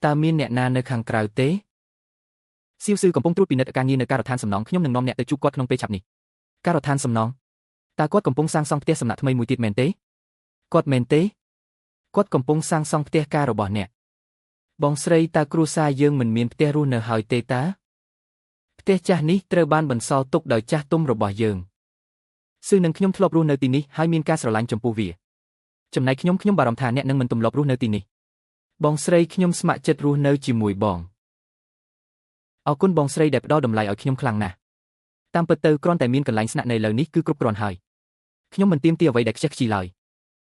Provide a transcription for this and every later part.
តើមានអ្នកណានៅខាងក្រៅទេសៀវស៊ឺកំពុងត្រួតពិនិត្យការងារនៅការដ្ឋានសំណង់ខ្ញុំនឹងនាំអ្នកទៅជួបគាត់ក្នុងពេលឆាប់នេះការដ្ឋានសំណង់តើគាត់កំពុងសាងសង់ផ្ទះសំណាក់ថ្មីមួយទៀតមែនទេគាត់មែនទេគាត់កំពុងសាងសង់ផ្ទះការរបស់អ្នកបងស្រីតើគ្រួសារយើងមិនមានផ្ទះរស់នៅហើយទេតាផ្ទះចាស់នេះត្រូវបានបន្សល់ទុកដោយចាស់ទុំរបស់យើងស៊ឺនឹងខ្ញុំធ្លាប់រស់នៅទីនេះហើយមានការស្រឡាញ់ចំពោះវាចំណែកខ្ញុំខ្ញុំបារម្ភថាអ្នកនឹងមិនទម្លាប់រស់នៅទីនេះបងស្រីខ្ញុំស្ម័គ្រចិត្តរស់នៅជាមួយបងអរគុណបងស្រីដែលផ្ដល់តម្លៃឲ្យខ្ញុំខ្លាំងណាស់តាមពិតទៅគ្រាន់តែមានកន្លែងស្នាក់នៅលើនេះគឺគ្រប់គ្រាន់ហើយខ្ញុំមិនទាមទារអ្វីដែលខ្ជិះខ្ជាយឡើយ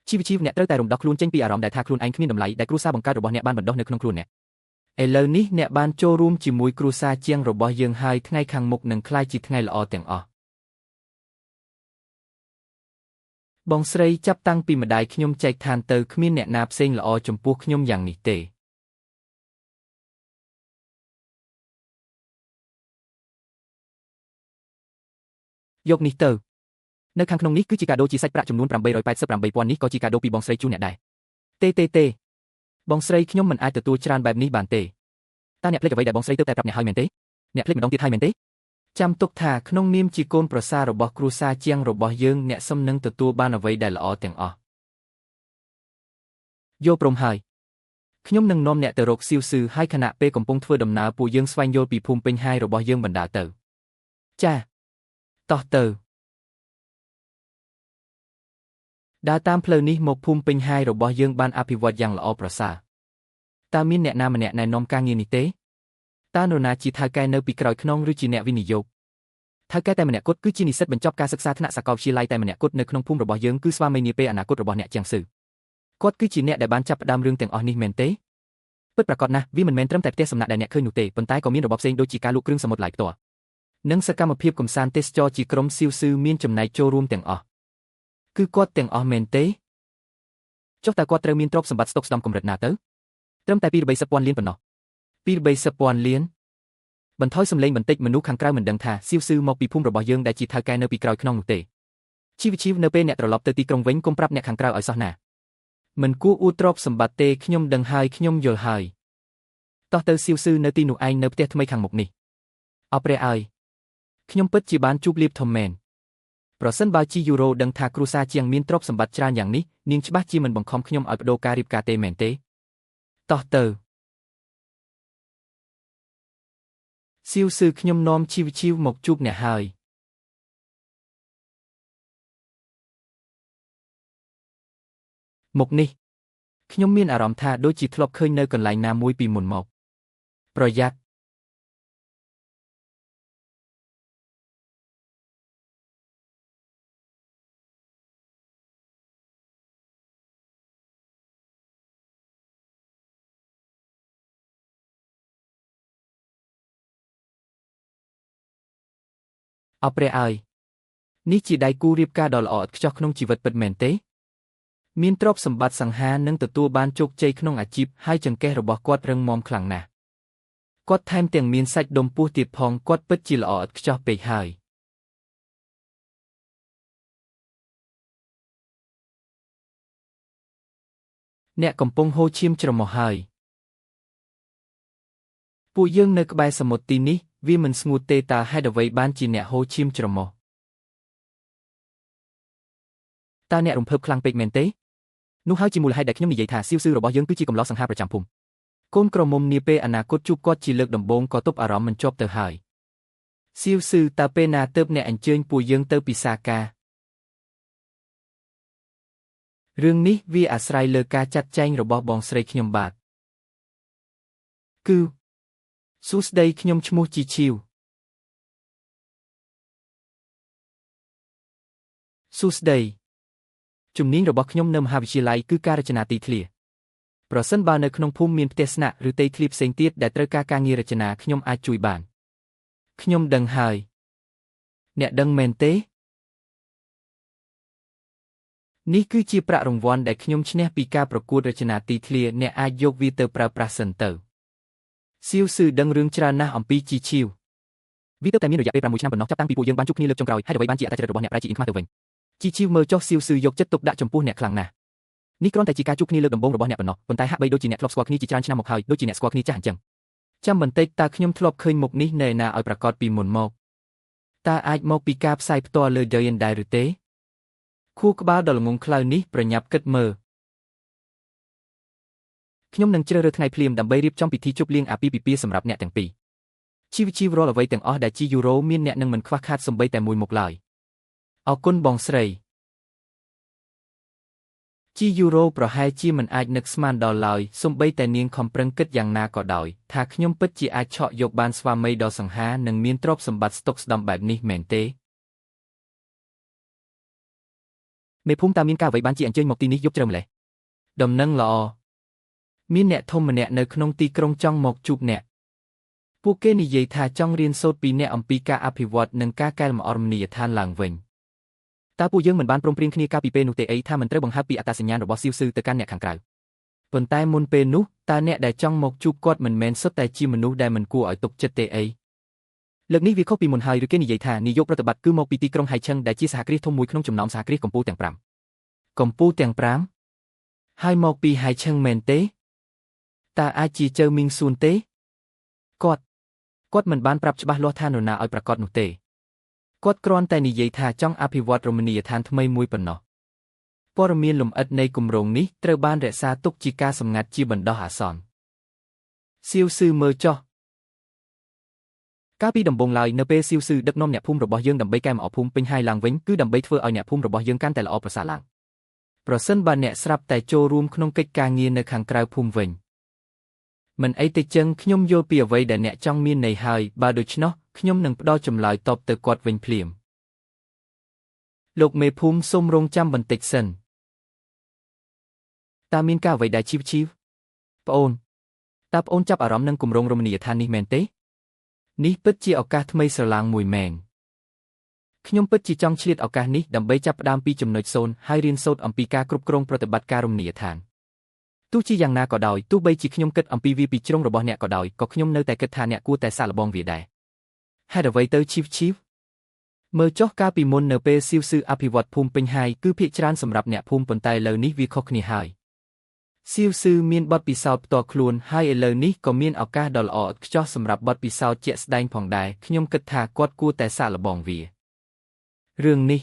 ជីវជីវអ្នកត្រូវតែរំដោះខ្លួនចេញពីអារម្មណ៍ដែលថាខ្លួនឯងគ្មានតម្លៃដែលគ្រួសារបង្កើតរបស់អ្នកបានបណ្ដុះនៅក្នុងខ្លួនអ្នកឥឡូវនេះអ្នកបានចូលរួមជាមួយគ្រួសារជាងរបស់យើងហើយថ្ងៃខាងមុខនឹងក្លាយជាថ្ងៃល្អទាំងអស់បងស្រីចាប់តាំងពីម្ដាយខ្ញុំចែកឋានទៅគ្មានអ្នកណាផ្សេងល្អចំពោះខ្ញុំយ៉ាងនេះទេយកនេះទៅនៅខាងក្នុងនេះគឺជាកាដូជាសាច់ប្រាក់ចំនួន888,000នេះក៏ជាកាដូពីបងស្រីជូនអ្នកដែរទេទេទេបងស្រីខ្ញុំមិនអាចទទួលច្រើនបែបនេះបានទេតើអ្នកភ្លេចអ្វីដែលបងស្រីទើបតែប្រាប់អ្នកហើយមែនទេអ្នកភ្លេចម្ដងទៀតហើយមែនទេចាំទុកថាក្នុងនាមជាកូនប្រសាររបស់គ្រួសារជាងរបស់យើងអ្នកសុំនឹងទទួលបានអ្វីដែលល្អទាំងអស់យកព្រមហើយខ្ញុំនឹងនាំអ្នកទៅរកសៀវស៊ឺហើយខណៈពេលកំពុងធ្វើដំណើរពួកយើងស្វែងយល់ពីភូមិពេញហាយរបស់យើងបណ្ដាទៅចាតោះទៅដើរតាមផ្លូវនេះមកភូមិពេញហាយរបស់យើងបានអភិវឌ្ឍយ៉ាងល្អប្រសើរតើមានអ្នកណាម្នាក់ណែនាំការងារនេះទេតើនរណាជាថៅកែនៅពីក្រោយខ្នងឬជាអ្នកវិនិយោគថៅកែតែម្នាក់គត់គឺជានិស្សិតបញ្ចប់ការសិក្សាថ្នាក់សាកលវិទ្យាល័យតែម្នាក់គត់នៅក្នុងភូមិរបស់យើងគឺស្វាមីនាពេលអនាគតរបស់អ្នកជាងស៊ឺគាត់គឺជាអ្នកដែលបានចាប់ផ្ដើមរឿងទាំងអស់នេះមែនទេពិតប្រាកដណាស់វាមិនមែនត្រឹមតែផ្ទះសំណាក់ដែលអ្នកឃើញនោះទេប៉ុន្តែក៏មានរបបផ្សេងដូចជាការលក់គ្រឿងសមុទ្រឡាយផ្ទាល់និងសកម្មភាពកម្សាន្តទេសចរជាក្រុមសៀវស៊ឺមានចំណែកចូលរួមទាំងអស់គឺគាត់ទាំងអស់មែនទេចុះតើគាត់ត្រូវមានទ្រព្យសម្បត្តិស្តុកស្តម្ភកម្រិតណាទៅត្រឹមតែ230,000លានប៉ុណ្ណោះ230,000លានបន្ថយសំឡេងបន្តិចមនុស្សខាងក្រៅមិនដឹងថាសៀវស៊ឺមកពីភូមិរបស់យើងដែលជាថៅកែនៅពីក្រោយខ្នងនោះទេជីវជីវនៅពេលអ្នកត្រឡប់ទៅទីក្រុងវិញកុំប្រាប់អ្នកខាងក្រៅឲ្យសោះណាមិនគួរអួតទ្រព្យសម្បត្តិទេខ្ញុំដឹងហើយខ្ញុំយល់ហើយតោះទៅសៀវស៊ឺនៅទីនោះឯងនៅផ្ទះថ្មីខាងមុខនេះអរព្រះអើយខ្ញុំពិតជាបានជួបលៀបធំមែនប្រសិនបើជីយូរ៉ូដឹងថាគ្រួសារជាងមានទ្រព្យសម្បត្តិច្រើនយ៉ាងនេះនាងច្បាស់ជាមិនបង្ខំខ្ញុំឲ្យបដូរការរៀបការទេមែនទេតោះទៅសៀវស៊ឺខ្ញុំនាំជីវជីវមកជួបអ្នកហើយមុខនេះខ្ញុំមានអារម្មណ៍ថាដូចជាធ្លាប់ឃើញនៅកន្លែងណាមួយពីមុនមកប្រយ័ត្នអរព្រះអើយនេះជាដៃគូរៀបការដ៏ល្អឥតខ្ចោះក្នុងជីវិតពិតមែនទេមានទ្រព្យសម្បត្តិសង្ហានិងទទួលបានជោគជ័យក្នុងអាជីពហើយចង្កេះរបស់គាត់រឹងមាំខ្លាំងណាស់គាត់ថែមទាំងមានសាច់ដុំពោះទៀតផងគាត់ពិតជាល្អឥតខ្ចោះពេកហើយអ្នកកំពុងហូរឈាមច្រមុះហើយពួកយើងនៅក្បែរសមុទ្រទីនេះវាមិនស្ងួតទេតើហេតុអ្វីបានជាអ្នកហូរឈាមច្រមុះតើអ្នករំភើបខ្លាំងពេកមែនទេនោះហើយជាមូលហេតុដែលខ្ញុំនិយាយថាសៀវស៊ឺរបស់យើងគឺជាកំឡោះសង្ហាប្រចាំភូមិកូនក្រមុំនាពេលអនាគតជួបគាត់ជាលើកដំបូងក៏ទប់អារម្មណ៍មិនជាប់ទៅហើយសៀវស៊ឺតើពេលណាទើបអ្នកអញ្ជើញពួកយើងទៅពិសាការរឿងនេះវាអាស្រ័យលើការចាត់ចែងរបស់បងស្រីខ្ញុំបាទគឺសួស្តីខ្ញុំឈ្មោះជីឈីវសួស្តីជំនាញរបស់ខ្ញុំនៅមហាវិទ្យាល័យគឺការរចនាទីធ្លាប្រសិនបើនៅក្នុងភូមិមានផ្ទះស្នាក់ឬទីធ្លាផ្សេងទៀតដែលត្រូវការការងាររចនាខ្ញុំអាចជួយបានខ្ញុំដឹងហើយអ្នកដឹងមែនទេនេះគឺជាប្រាក់រង្វាន់ដែលខ្ញុំឈ្នះពីការប្រកួតរចនាទីធ្លាអ្នកអាចយកវាទៅប្រើប្រាស់សិនទៅសៀវស៊ឺដឹងរឿងច្រើនណាស់អំពីជីឈីវវាទើបតែមានរយៈពេល6ឆ្នាំប៉ុណ្ណោះចាប់តាំងពីពួកយើងបានជួបគ្នាលើកចុងក្រោយហើយអ្វីបានជាអត្តចរិតរបស់អ្នកប្រែជាអៀនខ្មាស់ទៅវិញជីឈីវមើលចុះសៀវស៊ឺយកចិត្តទុកដាក់ចំពោះអ្នកខ្លាំងណាស់ នេះគ្រាន់តែជាការជួបគ្នាលើកដំបូងរបស់អ្នកប៉ុណ្ណោះប៉ុន្តែហាក់បីដូចជាអ្នកធ្លាប់ស្គាល់គ្នាជាច្រើនឆ្នាំមកហើយដូចជាអ្នកស្គាល់គ្នាចាស់អញ្ចឹងចាំបន្តិចតើខ្ញុំធ្លាប់ឃើញមុខនេះនៅឯណាឲ្យប្រាកដពីមុនមកតើអាចមកពីការផ្សាយផ្ទាល់លើ Douyin ដែរឬទេខួរក្បាលដ៏ល្ងង់ខ្លៅនេះប្រញាប់គិតមើលខ្ញុំនឹងជ្រើសរើសថ្ងៃភ្លាមដើម្បីរៀបចំពិធីជប់លៀងអាពាហ៍ពិពាហ៍សម្រាប់អ្នកទាំងពីរជីវជីវរាល់អ្វីទាំងអស់ដែលជាយូរ៉ូមានអ្នកនឹងមិនខ្វះខាតសូម្បីតែមួយមុខឡើយអរគុណបងស្រីជីយូរ៉ូប្រហែលជាមិនអាចនឹកស្មានដល់ឡើយសូម្បីតែនាងខំប្រឹងគិតយ៉ាងណាក៏ដោយថាខ្ញុំពិតជាអាចឆក់យកបានស្វាមីដ៏សង្ហានិងមានទ្រព្យសម្បត្តិស្តុកស្តម្ភបែបនេះមែនទេមេភូមិតើមានការអ្វីបានជាអញ្ជើញមកទីនេះយប់ជ្រៅម្ល៉េះដំណឹងល្អមានអ្នកធំម្នាក់នៅក្នុងទីក្រុងចង់មកជួបអ្នកពួកគេនិយាយថាចង់រៀនសូត្រពីអ្នកអំពីការអភិវឌ្ឍនិងការកែលម្អរមណីយដ្ឋានឡើងវិញតើពួកយើងមិនបានព្រមព្រៀងគ្នាកាលពីពេលនោះទេអីថាមិនត្រូវបង្ហើបពីអត្តសញ្ញាណរបស់ស៊ីវស៊ឺទៅកាន់អ្នកខាងក្រៅប៉ុន្តែមុនពេលនោះតើអ្នកដែលចង់មកជួបគាត់មិនមែនសុទ្ធតែជាមនុស្សដែលមិនគួរឲ្យទុកចិត្តទេអីលើកនេះវាខុសពីមុនហើយឬគេនិយាយថានាយកប្រតិបត្តិគឺមកពីទីក្រុងហៃឆឹងដែលជាសហគ្រាសធំមួយក្នុងចំណោមសហគ្រាសកំពូលទាំង5កំពូលទាំង5ហើយមកពីហៃឆឹងមែនទេតើអាចជាចៅមីងសួនទេគាត់មិនបានប្រាប់ច្បាស់លាស់ថានរណាឲ្យប្រាកដនោះទេគាត់គ្រាន់តែនិយាយថាចង់អភិវឌ្ឍរមណីយដ្ឋានថ្មីមួយប៉ុណ្ណោះព័ត៌មានលម្អិតនៃគម្រោងនេះត្រូវបានរក្សាទុកជាការសម្ងាត់ជាបណ្ដោះអាសន្នសៀវស៊ឺមើលចុះកាលពីដំបូងឡើយនៅពេលសៀវស៊ឺដឹកនាំអ្នកភូមិរបស់យើងដើម្បីកែលម្អភូមិពេញហាយឡើងវិញគឺដើម្បីធ្វើឲ្យអ្នកភូមិរបស់យើងកាន់តែល្អប្រសើរឡើងប្រសិនបើអ្នកស្រាប់តែចូលរួមក្នុងកិច្ចការងារនៅខាងក្រៅភូមិវិញមិនអីទេចឹងខ្ញុំយល់ពីអ្វីដែលអ្នកចង់មានន័យហើយបើដូច្នោះខ្ញុំនឹងផ្ដល់ចម្លើយតបទៅគាត់វិញភ្លាមលោកមេភូមិសូមរងចាំបន្តិចសិនតើមានការអ្វីដែលជីវជីវប្អូនតើប្អូនចាប់អារម្មណ៍នឹងគម្រោងរមណីយដ្ឋាននេះមែនទេនេះពិតជាឱកាសថ្មីស្រឡាងមួយមែនខ្ញុំពិតជាចង់ឆ្លៀតឱកាសនេះដើម្បីចាប់ផ្ដើមពីចំណុច0ហើយរៀនសូត្រអំពីការគ្រប់គ្រងប្រតិបត្តិការរមណីយដ្ឋានទោះជាយ៉ាងណាក៏ដោយទោះបីជាខ្ញុំគិតអំពីវាពីជ្រុងរបស់អ្នកក៏ដោយក៏ខ្ញុំនៅតែគិតថាអ្នកគួរតែសាកល្បងវាដែរហេតុអ្វីទៅជីវជីវមើលចុះកាលពីមុននៅពេលសៀវស៊ឺអភិវឌ្ឍភូមិពេញហាយគឺភាគច្រើនសម្រាប់អ្នកភូមិប៉ុន្តែឥឡូវនេះវាខុសគ្នាហើយសៀវស៊ឺមានបទពិសោធន៍ផ្ទាល់ខ្លួនហើយឥឡូវនេះក៏មានឱកាសដ៏ល្អឥតខ្ចោះសម្រាប់បទពិសោធន៍ជាក់ស្ដែងផងដែរខ្ញុំគិតថាគាត់គួរតែសាកល្បងវារឿងនេះ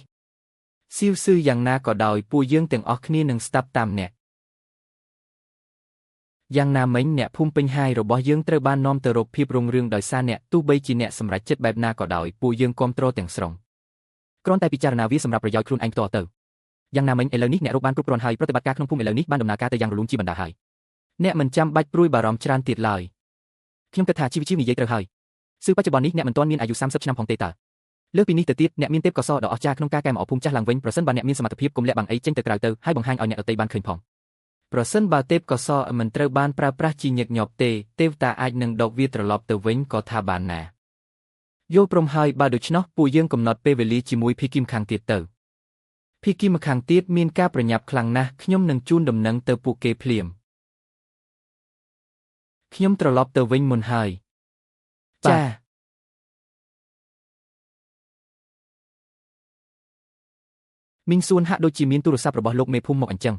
សៀវស៊ឺយ៉ាងណាក៏ដោយពួកយើងទាំងអស់គ្នានឹងស្ដាប់តាមអ្នកយ៉ាងណាមិញអ្នកភូមិពេញហាយរបស់យើងត្រូវបាននាំទៅរកភាពរុងរឿងដោយសារអ្នកទោះបីជាអ្នកសម្រេចចិត្តបែបណាក៏ដោយពួកយើងគាំទ្រទាំងស្រុងគ្រាន់តែពិចារណាវាសម្រាប់ប្រយោជន៍ខ្លួនឯងផ្ទាល់ទៅយ៉ាងណាមិញឥឡូវនេះអ្នករកបានគ្រប់គ្រាន់ហើយប្រតិបត្តិការក្នុងភូមិឥឡូវនេះបានដំណើរការទៅយ៉ាងរលូនជាបណ្ដាហើយអ្នកមិនចាំបាច់ព្រួយបារម្ភច្រើនទៀតឡើយខ្ញុំគិតថាជីវជីវនិយាយត្រូវហើយស៊ឺបច្ចុប្បន្ននេះអ្នកមិនទាន់មានអាយុ30ឆ្នាំផងទេតើលើសពីនេះទៅទៀតអ្នកមានទេពកោសល្យដ៏អស្ចារ្យក្នុងការកែលម្អភូមិចាស់ឡើងវិញប្រសិនបើអ្នកមានសមត្ថភាពកុំលាក់បាំងអីចេញទៅក្រៅទៅហើយបង្ហាញឲ្យអ្នកដទៃបានឃើញផងប្រសិនបើទេពកោសល្យមិនត្រូវបានប្រើប្រាស់ជាញឹកញាប់ទេទេវតាអាចនឹងដកវាត្រឡប់ទៅវិញក៏ថាបានណាយល់ព្រមហើយបើដូច្នោះពួកយើងកំណត់ពេលវេលាជាមួយភីគីមខាងទៀតទៅភីគីមខាងទៀតមានការប្រញាប់ខ្លាំងណាស់ខ្ញុំនឹងជូនដំណឹងទៅពួកគេភ្លាមខ្ញុំត្រឡប់ទៅវិញមុនហើយចាមីងសួនហាក់ដូចជាមានទូរស័ព្ទរបស់លោកមេភូមិមកអញ្ចឹង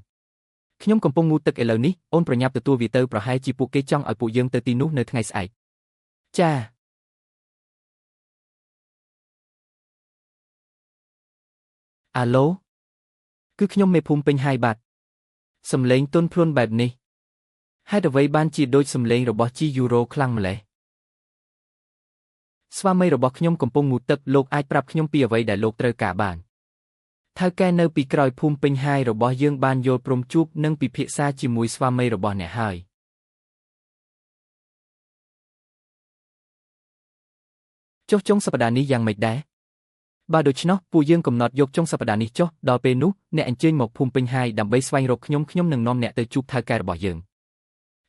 ខ្ញុំកំពុងងូតទឹកឥឡូវនេះអូនប្រញាប់ទទួលវាទៅប្រហែលជាពួកគេចង់ឲ្យពួកយើងទៅទីនោះនៅថ្ងៃស្អែកចាអាឡូគឺខ្ញុំមេភូមិពេញហាយបាទសំឡេងទន់ភ្លន់បែបនេះហេតុអ្វីបានជាដូចសំឡេងរបស់ជីយូរ៉ូខ្លាំងម្ល៉េះស្វាមីរបស់ខ្ញុំកំពុងងូតទឹកលោកអាចប្រាប់ខ្ញុំពីអ្វីដែលលោកត្រូវការបានថៅកែនៅពីក្រោយភូមិពេញហាយរបស់យើងបានយល់ព្រមជួបនិងពិភាក្សាជាមួយស្វាមីរបស់អ្នកហើយចុះចុងសប្តាហ៍នេះយ៉ាងម៉េចដែរបើដូច្នោះពួកយើងកំណត់យកចុងសប្តាហ៍នេះចុះដល់ពេលនោះអ្នកអញ្ជើញមកភូមិពេញហាយដើម្បីស្វែងរកខ្ញុំខ្ញុំនឹងនាំអ្នកទៅជួបថៅកែរបស់យើង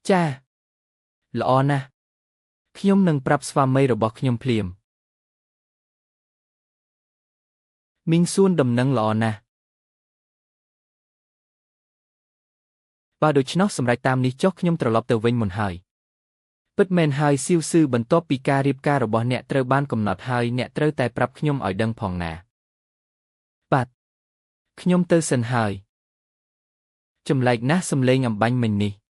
ចាល្អណាស់ខ្ញុំនឹងប្រាប់ស្វាមីរបស់ខ្ញុំភ្លាមមីងសួនដំណឹងល្អណាស់បើដូច្នោះសម្រេចតាមនេះចុះខ្ញុំត្រឡប់ទៅវិញមុនហើយពិតមែនហើយសៀវស៊ឺបន្ទាប់ពីការរៀបការរបស់អ្នកត្រូវបានកំណត់ហើយអ្នកត្រូវតែប្រាប់ខ្ញុំឲ្យដឹងផងណាបាទខ្ញុំទៅសិនហើយ ចម្លែកណាស់សំឡេងអំបាញ់មិញនេះ។